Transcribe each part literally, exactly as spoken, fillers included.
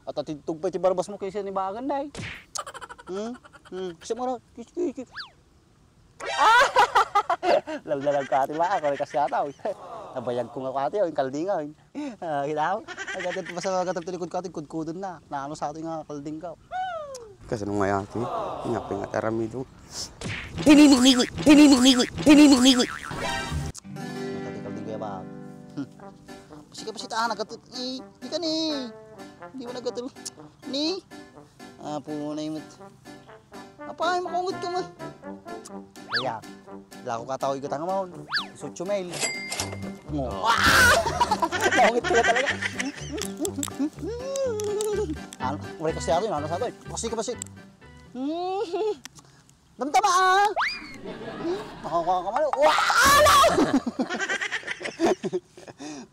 At atidtog pay ti barbas mo ken siya ni Bagan, day. Hmm? Hmm. Kasi mo na, kis, kis, kis. Ah! Laldalag ka, ati ba? Ako, kasi ata, oy. Nabayag ko nga, ati, oy, kaldinga, oy. Ah, kita mo? Ay, gatid pa sa gatid ti likod ko, ati, kudkudon na. Naano sa atin nga kalding ka? Kasi nung mayati, nga pingat aramido. Pinino-nigoy! Pinino-nigoy! Pinino-nigoy! Matati kalding kaya ba? Hmm. Pasi ka, pasi ta, nagatid, eh, di ka ni. Di mo nagatid. Ni? Ah, punay mo. Apay, makaungot ka mo. Kaya, lako ka tao, igatang mo. Sutyo mail. Mo. Oh. Ah! Makaungot ka talaga. Ano? Uray kasi ako yun, ano sa ito eh? Pasi ka, pasi. Hmm. Damdama, ah! Hmm? Makakuha ka man. Wala!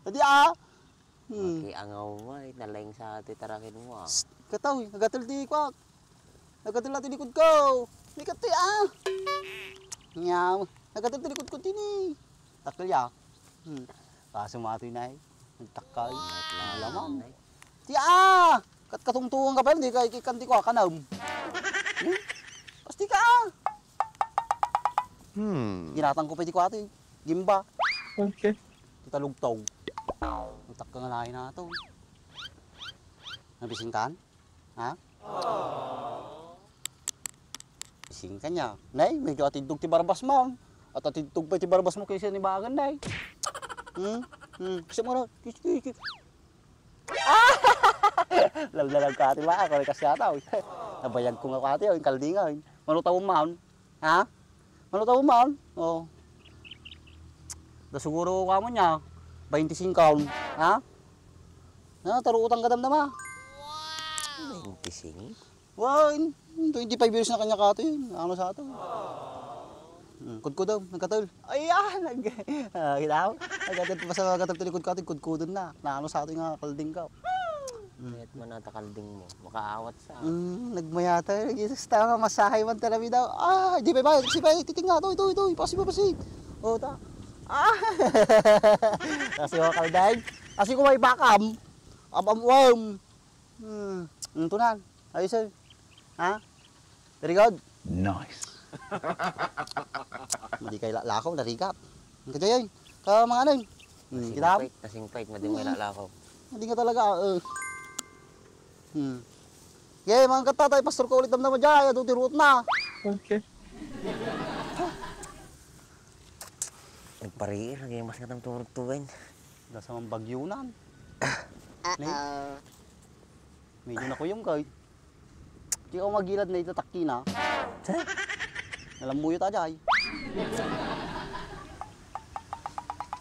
Pwede, ah! Hmm. Makiangaw mo, eh. Nalaing sa ati tarakin mo, ah. Psst! Kataw, eh. Nagatel ti kuak. Nagatel ti likod ko. Likat ti, ah! Nyaw. Nagatel ti likod ko, tini. Takkel ya. Hmm. Kaso matoy na, eh. Nagtakkal. Lamang. Ti, ah! Kat katungtungan ka pa, di ka ikikan ti kuak, kanam. Hmm? Pasti ka, ah! Hmm. Ginatang ko pa ti kuak, ti gimba. Okay. Ti talugtog. Utak ka nga lain na to. Nabising kan? Ha? Bising ka niya. Nay, medyo atidtog ti barbas mo. At atidtog pa ti barbas mo kaysa ni Bagan, nay. Hmm? Hmm. Kasi mo na, kis, kis, kis. Ah! Laldalag ka, ati ba? Ako, kasi ata, oy. Nabayag ko nga, ati, oy, kaldinga, oy. Malutaw man. Ha? Malutaw man. Oh. Da siguro ka mo niya, twenty-five, ha? Na, taro utang ka damdama. Twenty-five? Wow, in, in twenty-five years na kanya kato yun. Ano sa ato? Hmm, kudkod daw, nagkatol. Ay, ah, nag-, ah, kita mo? Nagkatol pa sa nagkatol likod ka, kudkudon na. Na ano sa ato nga kalding ka? Hmm. Kahit man ata kalding mo, makaawat sa. Hmm, nagmayata. Jesus, tama, masahay man talaga daw. Ah, di ba, ba, si ba, titing nga, toy, toy, toy, pasi mo, pasi. Oh, ta. Ah. Kasi ko kalday. Kasi ko may bakam. Abam, wam. Hmm, ang tunan. Ayos, eh. Ha? Very good. Nice. Madi kay la-, lakaw, narigat. Ang kadayon. Ka mga ano yun? Hmm, kita mo? Nasingpit, nasingpit, madi mo Hmm. ilalakaw. Hindi nga talaga, ah, eh. Hmm. Okay, mga katatay, pastor ko ulit damdama dyan. Ito, tiruot na. Okay. Nagpariir, naging mas nga tang turog tuwin. Nasa mga bagyunan. Ne? Uh-oh. Medyo nakuyong ka, eh. Di ka magilad na itatakki na. Sa? Nalambuyo ta, jay.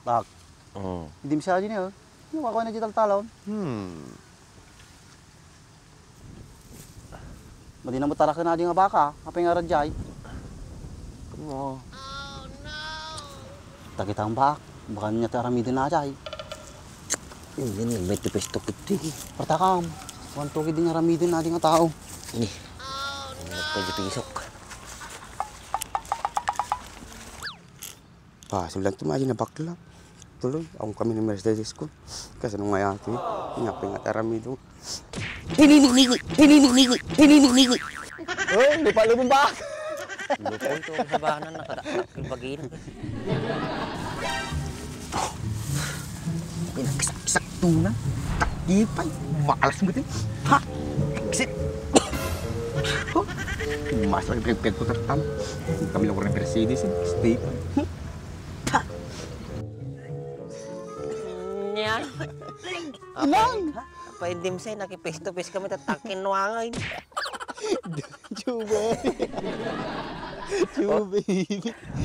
Bak. Mm. Hindi mo siya din, eh. Yung ako na digital talon. Hmm. Madi na mo taraken na di nga baka, apay nga radjay. Kumo. Takita ang bak, baka niya ti aramiden na jay. Hindi, may tupis-tupis ti. Partakam, kuwan to, kidi nga aramiden na di nga tao. Ni. Pwede pisok. Pasil lang ti madi na bakla. Tuloy, awan kami ni Mercedes ko. Kasi nung mayati, nga pingat aramido. Pinino-nigoy! Pinino-nigoy! Pinino-nigoy! Oh, di pa lumubak! Lupon to ang sabanan, nakadakdak yung bagina. Pinagsak-sak tuna. Takipay, malas mo din. Ha? Exit! Mas lagi pinagpagkutak tam. Kami lang ko rin Mercedes, eh. Stay pa. Nya. Inang! Apa, hindi mo sa'yo, naki-face to face kami, tatakin nuangay. Juba. Juba.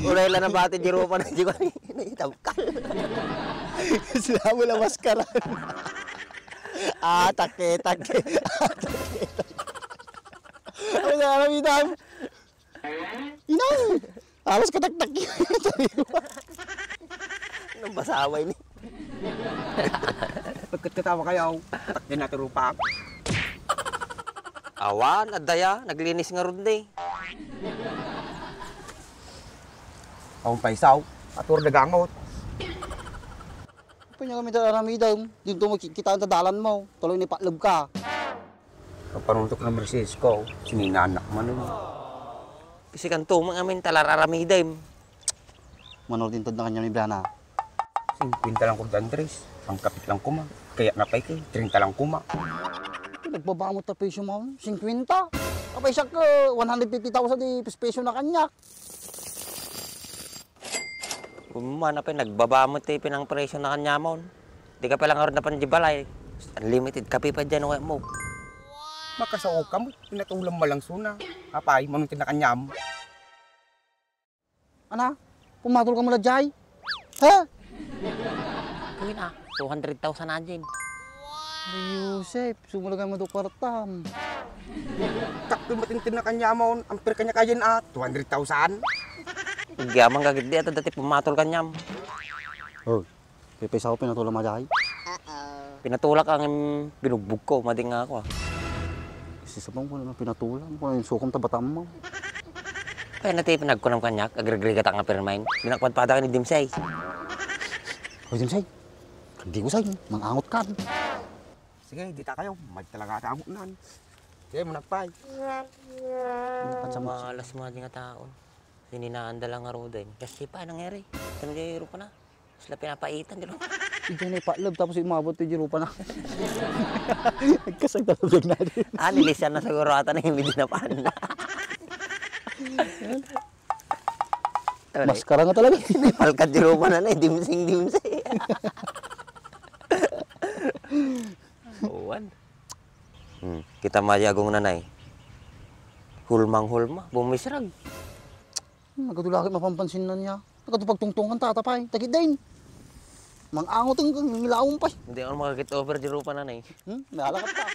Uray lang nabati, di rupa na, di ko naitabkal. Sila mo lang maskaran. Ah, take, take. Ano nga, alam, Inang? Inang! Alas kataktak yun. Nang basaway ni. Pagkat katawa kayo, takyan natin rupa. Awan, adaya, naglinis nga run ni. Awan paisaw, atur dagangot. Pwede kami da aramidam, dito mo ki-, kitaan ta dalan mo, tuloy ni patlog ka. Panutok na Mercedes ko, sininaanak man nun. Kasi kanto, mga amin, talar aramidem. Manor din tad na kanya ni Brianna. Singkwenta lang ko, Andres. Ang kapit lang kuma. Kaya napay ko, treinta lang kuma. Nagbabamot ta presyo mo, singkwenta. Apay siya ka, one hundred fifty thousand di presyo na kanya. Kung man, apay, nagbabamot ti pinang presyo na kanya mo. Di ka pala nga rin napan di balay. Unlimited kape pa dyan, uwi mo. Makasao ka mo, pinatulang mo lang suna. Apay, manuntin na kanyam. Ana, pumatol ka mo la jay? Ha? Kuya na, two hundred thousand na dyan. Ay, Joseph, sumulagan mo do kwartam. Takto matintin na kanya mo, ampir kanya kayan at two hundred thousand. Igyaman ka gid di, ato dati pumatol kanyam. Oh, kaya pesa ko pinatula mo jay. Pinatulak ang binugbog ko, mading nga ako, ah. Kasi sa bang ko naman pinatulang ko yung sukom tabatam mo. Kaya na tayo pinagkunam kanyak, agregregata nga pirmain. Binakpadpada ka ni Dimsay. Hoy, Dimsay, hindi ko sa'yo, mangangot ka. Sige, di ta kayo, may talaga ta angot nan. Sige, managpay. Malas mo nga di nga taon. Sininaanda lang nga roda yun. Kasi pa, nangyari. Ano kayo, Rupa na? Sila pinapaitan, di ba? Hindi na ipatlab, tapos umabot yung Rupa na. Nagkasagdalabag na din. Ah, nilisan na siguro ata na yung hindi na panda. Maskara nga talaga. Palkat di Rupa na na, eh, dimsing, dimsing. Uwan. Hmm, kita mo, Agong Nanay. Hulmang-hulma, bumisrag. Hmm, nagkatulakit mapampansin na niya. Nagkatupagtungtungan tata pay. Takit din. Mangangot ang ngilaon pay. Hindi ako makakit over di Rupa na, Nay. Hmm? Nalakat pa.